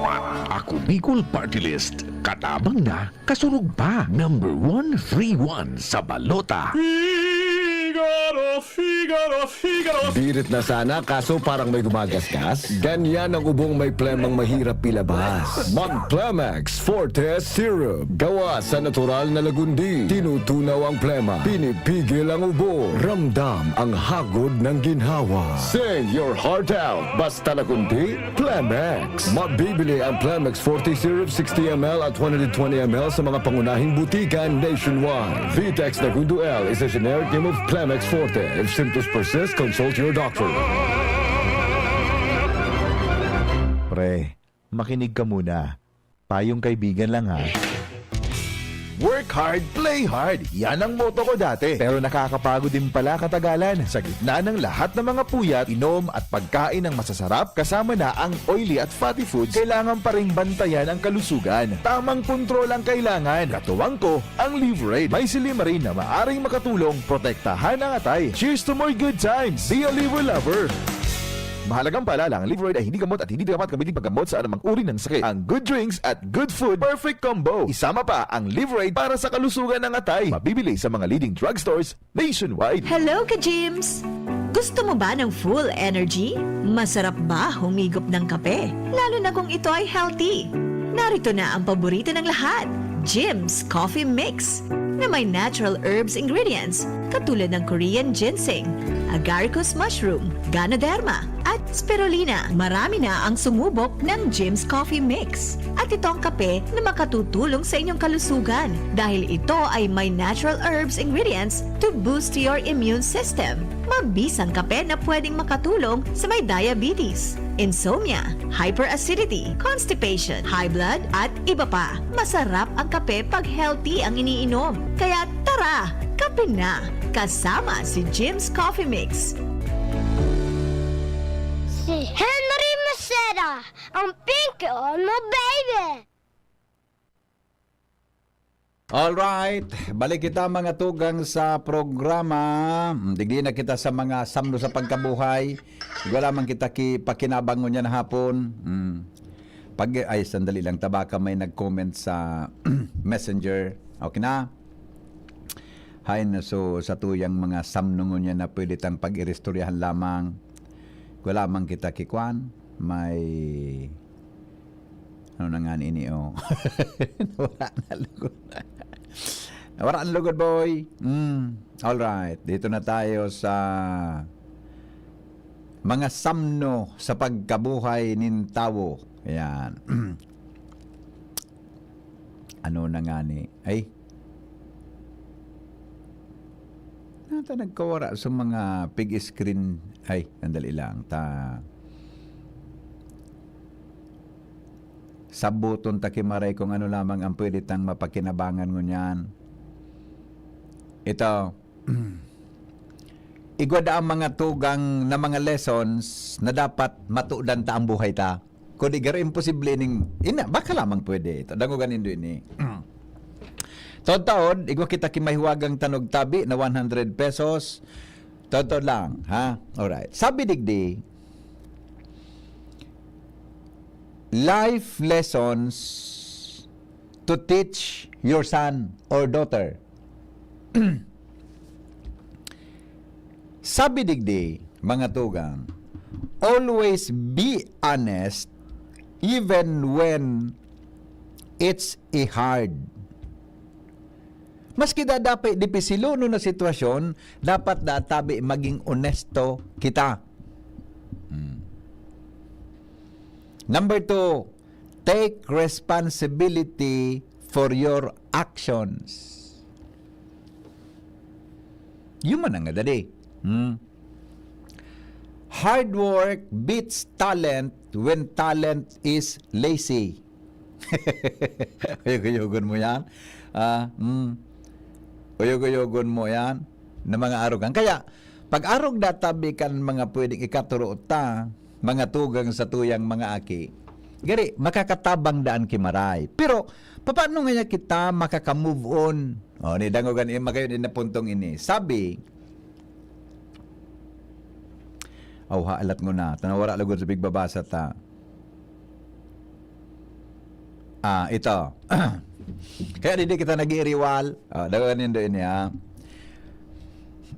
one. Ako Bicol Party List. Katabang na, kasurog pa. Number one three one sa balota. Figaro, Figaro, Figaro. Birit na sana, kaso parang may gumagasgas. Ganyan ang ubong may plemang mahirap ilabas. Mag Plemex Forte Syrup. Gawa sa natural na lagundi. Tinutunaw ang plema. Pinipigil ang ubo. Ramdam ang hagod ng ginhawa. Sing your heart out. Basta lagundi, Plemex. Mabibili ang Plemex Forte Syrup sixty M L at one hundred twenty M L sa mga pangunahing butika nationwide. Vitex Nagundo L is a generic name of Plemex Forte. If symptoms persist, consult your doctor. Pre, makinig ka muna. Payong kaibigan lang, ha. Work hard, play hard. Yan ang motto ko dati. Pero nakakapagod din pala katagalan. Sa gitna ng lahat ng mga puyat, inom at pagkain ng masasarap, kasama na ang oily at fatty foods, kailangan pa ring bantayan ang kalusugan. Tamang kontrol ang kailangan. Katuwang ko, ang Liverade. May silymarin na maaring makatulong protektahan ang atay. Cheers to more good times! Be a Liver Lover! Mahalagang paalala, ang Liverade ay hindi gamot at hindi dapat gamitin paggamot sa anumang uri ng sakit. Ang good drinks at good food, perfect combo. Isama pa ang Liverade para sa kalusugan ng atay. Mabibili sa mga leading drugstores nationwide. Hello, ka-Gyms! Gusto mo ba ng full energy? Masarap ba humigop ng kape? Lalo na kung ito ay healthy. Narito na ang paborito ng lahat, Gyms Coffee Mix, na may natural herbs ingredients katulad ng Korean ginseng, agaricus mushroom, ganoderma, at Spirulina, marami na ang sumubok ng Jim's Coffee Mix. At ito ang kape na makatutulong sa inyong kalusugan dahil ito ay may natural herbs ingredients to boost your immune system. Mabisang kape na pwedeng makatulong sa may diabetes, insomnia, hyperacidity, constipation, high blood, at iba pa. Masarap ang kape pag healthy ang iniinom. Kaya tara, kape na! Kasama si Jim's Coffee Mix. Si Henry Maceda, ang pinky on mo, baby! Alright, balik kita, mga tugang, sa programa. Mm, digdi na kita sa mga samno sa pagkabuhay. Wala man kita ki pakinabang ngunyan na hapon. Mm. Pag, ay, sandali lang, tabaka may nag-comment sa Messenger. Okay na? Hay, na, so, sa tuyang mga samno ngunyan na pwede tang pag-iristoryahan lamang. Wala man kita kikwan. May, ano na nga ini, oh. Nawala na lugod. Nawala na lugod, boy. Mm. Alright, dito na tayo sa mga samno sa pagkabuhay nin tawo. Ayan. Ano na nga ni? Ay. Nata nagkawara sa mga pig screen. Ay, sandali lang. Ta sabuton ta ki maray kung ano lamang ang pwede tang mapakinabangan ngunyan. Ito, igwa daa ang mga tugang na mga lessons na dapat matudan ta ang buhay ta. Kundi garo imposible ning, ina, baka lamang pwede ito. Dangogan nindo ini. Taod-taod, igwa kita ki mahiwagang tanog tabi na one hundred pesos. Taod-taod lang, ha? Alright. Sabi digdi, life lessons to teach your son or daughter. Sabi digdi, mga tugang, always be honest even when it's a hard. Maski dadapi dipisilonon na sitwasyon, dapat daa tabi maging onesto kita. Hmm. Number two, take responsibility for your actions. Yun man ang nadali. Hmm. Hard work beats talent when talent is lazy. Uyog-uyogon mo yan. Ah, mm. Uyog-uyogon mo yan na mga arogan. Kaya, pag-arog databi kan mga pwedeng ikaturo ta, mga tugang sa tuyang mga aki, gari, makakatabang daan ki maray. Pero, paano ngaya kita makaka-move on? O, ni dangogan, eh, magayon, eh, na puntong ini. Sabi, aw, ha, alat nguna. Tanawara lugod sa pigbabasa ta. Ah, ito. Kaya di, di kita nag-iiriwal. Ah, dawa nindo ini, ha.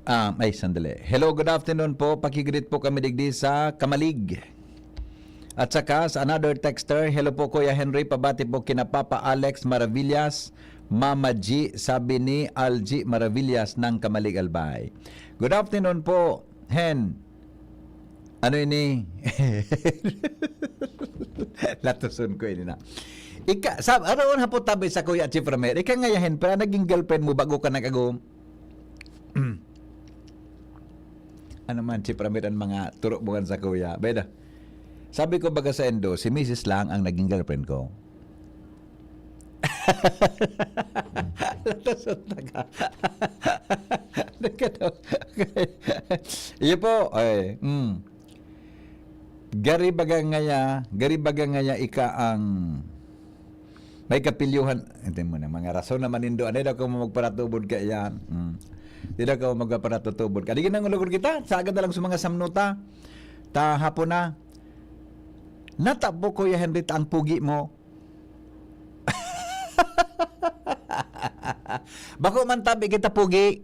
Ah, ay, sandali. Hello, good afternoon po. Pakigreet po kami digdi sa Kamalig. At saka sa another texter, "Hello po, Kuya Henry. Pabati po kina Papa Alex Maravillas, Mama G, sabi ni Algie Maravillas ng Kamalig, Albay." Good afternoon po, Hen. Ano ini? Latuson ko ini na. Ika, sab, ano ang hapot tabi sa Kuya Chief Ramel? Ika ngayahin, pero naging girlfriend mo bago ka nag-agom? Ano man, Chief Ramel, ang mga turok mo kan sa Kuya? Beda, sabi ko baga sa Indo, si Misis lang ang naging girlfriend ko. Latuson na ka. Nagkataw. Iyo po, ay, mm. Gari baga ngaya, gari baga ngaya ika ang may kapilyuhan. Hindi mo na, mga rason naman nindo. Ano daw kung magparatubod ka yan? Mm. Di daw kung magparatutubod ka. Di ginang ulugod kita. Sagad na lang sa mga samnuta. Ta hapon na. Natapo, Kuya Henry, ta ang pugi mo. Bako man tabi kita pugi.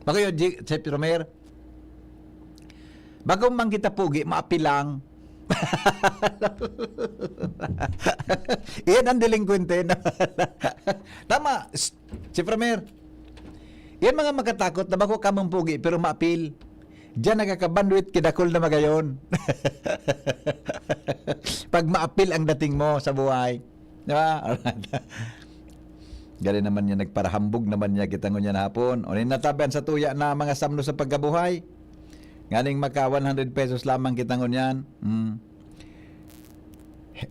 Bako yun, G-, Chief Romer. Bako man kita pugi, maapil lang. Iyan ang delinkwente. Tama, s-, Chief Romer. Iyan mga makatakot na bako kamang pugi, pero maapil. Diyan nakakabandwit, kidakol na magayon. Pag maapil ang dating mo sa buhay. Di ba? Galing naman niya, nagparahambog naman niya kita ngunyan hapon. O, nataban sa tuya na mga samno sa pagkabuhay. Nganing maka one hundred pesos lamang kita ngunyan. Mm.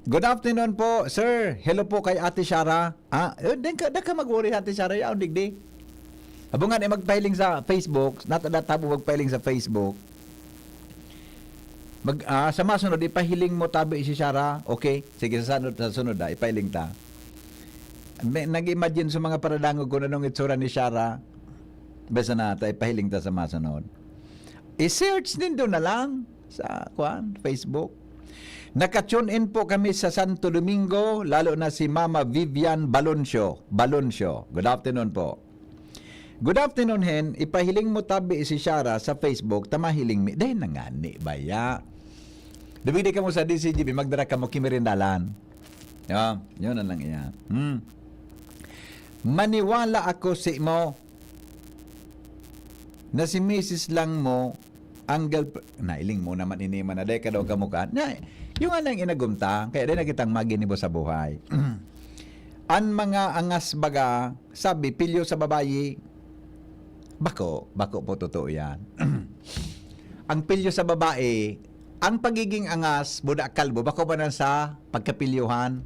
Good afternoon po, sir. Hello po kay Ate Shara. Ah, eh, di ka, di ka mag-worry, Ate Shara. Yaon, digdi. Abo nga, eh, magpahiling sa Facebook. Nata-, natabo magpahiling sa Facebook. Mag, ah, sa masunod, ipahiling mo tabi si Shara. Okay? Sige, sa sunod, sa sunod, ah, ipahiling ta. May, nag-imagine sa mga paradangog kung anong itsura ni Shara. Basta na, ta, ipahiling ta sa masunod. I-search nindo na lang sa, kwan, Facebook. Naka-tune in po kami sa Santo Domingo, lalo na si Mama Vivian Baloncio. Baloncio. Good afternoon po. Good afternoon, Hen. Ipahiling mo tabi si Shara sa Facebook, ta mahiling mi. Dahil na nga ni, baya. Dumigdi kamo sa D C G B, magdara kamo kimirindalan. Ya, yun na lang iya. Hmm. Maniwala ako si mo na si misis lang mo ang girlfriend. Nailing mo naman ini man na, dai ka daw kamukan. Na, yung anang inagumta, kaya dai na kitang maginibo sa buhay. An mga angas baga, sabi, pilyo sa babayi. Bako, bako po totoo yan. Ang pilyo sa babae, ang pagiging angas, buda kalbo, bako ba na sa pagkapilyohan?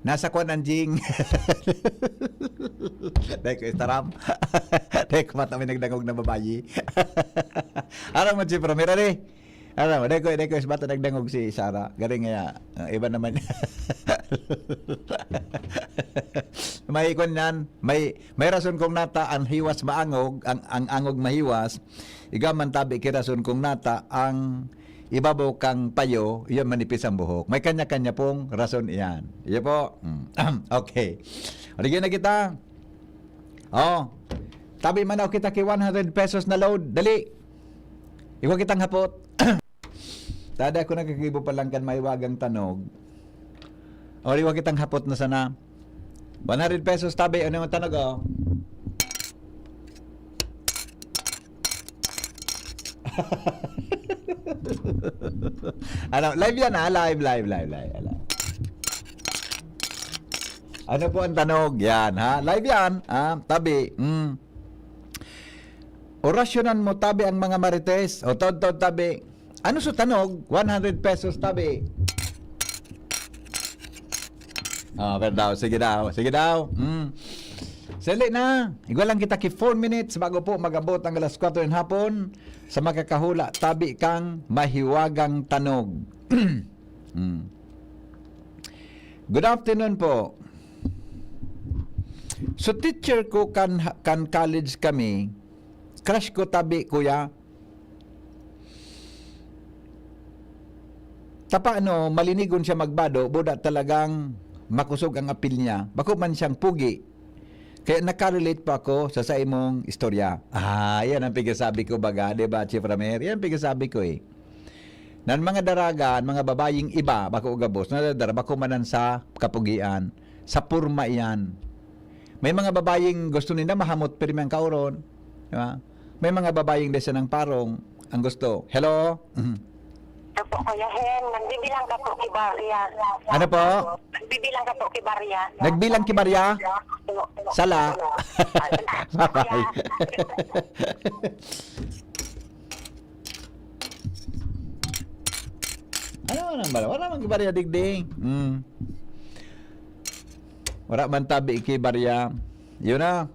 Nasa kwan ang jing. Dai ko istaram. Dai ko mata may nagdangog na babayi. Aram mo, Chipro, mira ni. Aram mo, dai ko, dai ko isbata nagdangog si Sarah. Galing nga, ang iba naman. May kwan yan, may, may rason kung nata ang hiwas maangog, ang, ang angog mahiwas. Iga man tabi ki rason kung nata ang ibabaw kang payo, iyan manipis ang buhok. May kanya-kanya pong rason iyan. Iyo po. Mm. Okay. Origin na kita. Oh. Tabi man ako kita ki one hundred pesos na load. Dali. Iwa kitang hapot. Tada ako nagkakibo pa lang kan mahiwagang tanog. O, iwa kitang hapot na sana. One hundred pesos tabi. Ano yung tanog, oh? Ano, live yan, ha? Live, live, live, live. Ano? Ano po ang tanog? Yan, ha? Live yan, ha? Tabi. Mm. Orasyonan mo, tabi, ang mga marites. O, tod-tod, tabi. Ano sa tanog? One hundred pesos, tabi. Ah, pero daw, sige daw, sige daw. Mm. Sali na. Igwa lang kita ki four minutes bago po mag-abot ang alas kwatro ng hapon sa makakahula tabi kang mahiwagang tanog. Mm. Good afternoon po. So, teacher ko kan, kan college kami, crush ko tabi, kuya. Tapano, malinigon siya magbado, buda talagang makusog ang apil niya. Bako man siyang pugi. Kaya nakarelate pa ako sa, sa imong istorya. Ah, yan ang pigasabi ko baga, di ba, Chief Ramer? Yan ang pigasabi ko eh. Nan mga daraga, an mga babaying iba, bako gabos, nadadara, bako manan sa kapugian, sa purma iyan. May mga babaying gusto nila mahamot pirmi ang kaoron, di ba? May mga babaying desa ng parong ang gusto. Hello? Mhm. Ito po, Kuya Hen, nagbibilang ka po ki Barya. Ano po? Nagbibilang ka po ki Barya. Nagbilang ki Barya? Sala. Bye-bye. Ano man ang bala? Wala man ki Barya digdi. Mm. Wala man tabi ki Barya. Yun na.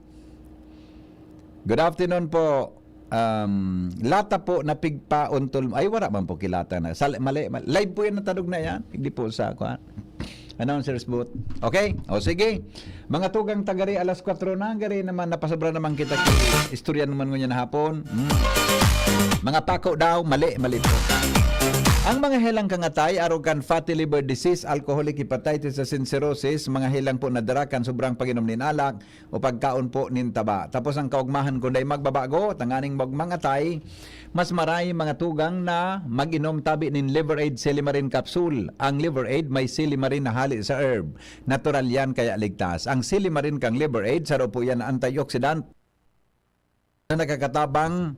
Good afternoon po. Um, lata po na pigpauntol. Ay, wala man po kilata na. Sal-, mali, mali. Live po yan, natadog na yan. Hindi po sa, kuwan. Announcers booth. Okay? O, sige. Mga tugang tagari, alas kwatro na, gari naman, napasobra naman kita. Istorya naman ngunyan na hapon. Hmm. Mga pako daw, mali, mali po. Ang mga helang kangatay, arog kan fatty liver disease, alcoholic hepatitis, sa cirrhosis, mga helang po na dara kan sobrang pag-inom nin alak, o pagkaon po nin taba. Tapos ang kaugmahan kun dai magbabago, tanganing magmangatay, mas maray mga tugang na mag-inom tabi nin Liver Aid Silimarin Capsule. Ang Liver Aid may silimarin na hali sa herb. Natural yan kaya ligtas. Ang silimarin kang Liver Aid, saro po yan na antioxidant na nakakatabang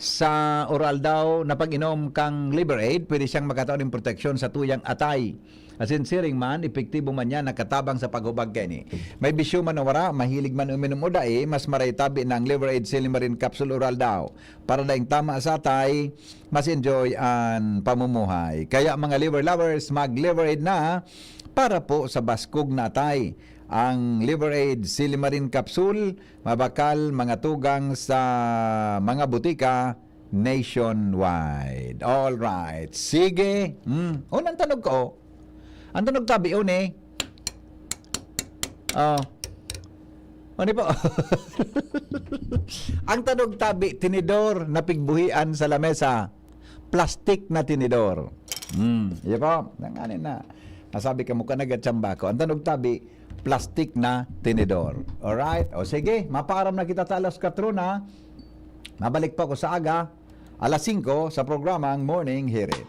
sa oral daw na pag-inom kang Liver Aid, pwede siyang makatao nin proteksyon sa tuyang atay. Asin siring man, epektibo man niya nakatabang sa paghubag kaini. May bisyo man o wara, mahilig man uminom o dai, mas maray tabi na ang Liver Aid Silimarin Capsule Oral daw. Para daing tama sa atay, mas enjoy an pamumuhay. Kaya mga liver lovers, mag-Liver Aid na para po sa baskog na atay. Ang Liver Aid Silimarin Capsule, mabakal mga tugang sa mga butika nationwide. All right. Sige. Hmm. Unang tanog ko. Ang tanog tabi, uni. Oh. Uni po. Ang tanog tabi, tinidor na pigbuhian sa lamesa. Plastik na tinidor. Hmm. Iyo po. Nanganin na. Nasabi ka mo ka nagatsamba ko. Ang tanog tabi, plastik na tinidor. Alright? O sige, mapaaram na kita ta alas kwatro na. Mabalik pa ako sa aga, alas singko, sa programang Morning Hirit.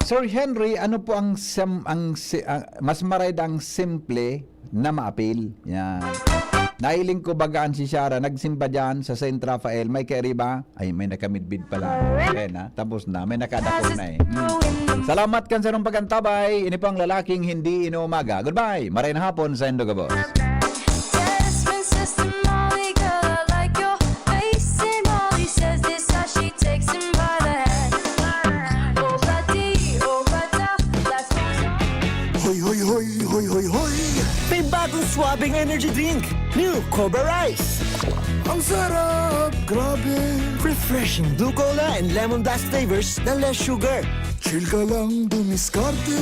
Sir Henry, ano po ang sem-, ang si-, ah, mas maray ang simple na maapil? Yan. Nailing ko bagaan si Shara, nagsimba dyan sa Saint Rafael, may kairiba? Ay, may nakamidbid pala. Ayan na, tapos na. May nakadakol na eh. Hmm. Salamat kan sarong pagantabay. Ini po ang lalaking hindi inuumaga. Goodbye. Maray na hapon sa Indogabos. Test me, sister Molly, girl, I like your face. And Molly says this as she takes him by the hand. Oh, buddy, oh, brother, that's what Hoy, hoy, hoy, hoy, hoy, hoy! May bagong swabing energy drink. New Cobra Rise. Ang sarap, grabe! Refreshing blue cola and lemon blast flavors na less sugar. Chill ka lang dumiskarte.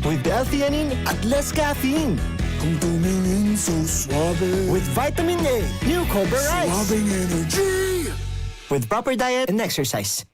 With L-theanine at less caffeine. Kung tumingin so suabe. With vitamin A, New Cobra Rise. Swabing energy! With proper diet and exercise.